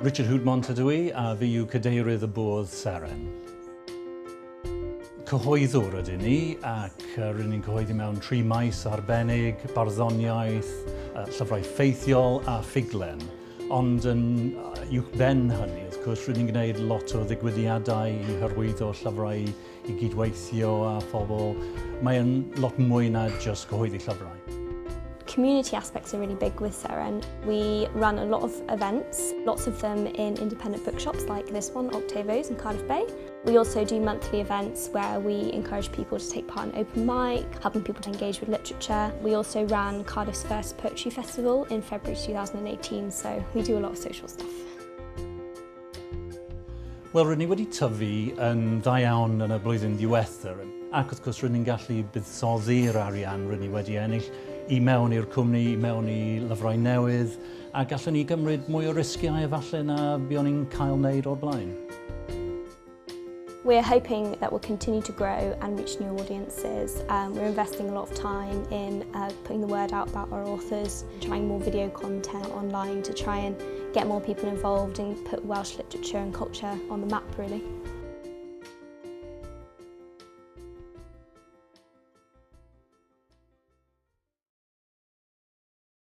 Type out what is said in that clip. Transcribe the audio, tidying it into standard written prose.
Richard Houdmont ydw i, a fi yw cadeirydd y bwrdd Seren. Cyhoeddwr ydyn ni, ac rydyn ni'n cyhoeddi mewn tri maes arbennig, barddoniaeth, llyfrau ffeithiol a ffuglen. Ond yn uwchben hynny, wrth gwrs, rydyn ni'n gwneud lot o ddigwyddiadau i hyrwyddo llyfrau, i gydweithio â phobl. Mae'n lot mwy na jyst cyhoeddi llyfrau. Community aspects are really big with Seren. We run a lot of events, lots of them in independent bookshops like this one, Octavo's in Cardiff Bay. We also do monthly events where we encourage people to take part in open mic, helping people to engage with literature. We also ran Cardiff's first poetry festival in February 2018, so we do a lot of social stuff. Wel, rydyn ni wedi tyfu yn dda iawn yn y blwyddyn ddiwetha, ac wrth gwrs rydyn ni'n gallu buddsoddi'r arian rydyn ni wedi ennill i mewn i'r cwmni, i mewn i lyfrau newydd, a gallwn ni gymryd mwy o risgiau efallai na buon ni'n cael wneud o'r blaen. We're hoping that we'll continue to grow and reach new audiences. We're investing a lot of time in putting the word out about our authors, trying more video content online to try and get more people involved and put Welsh literature and culture on the map, really.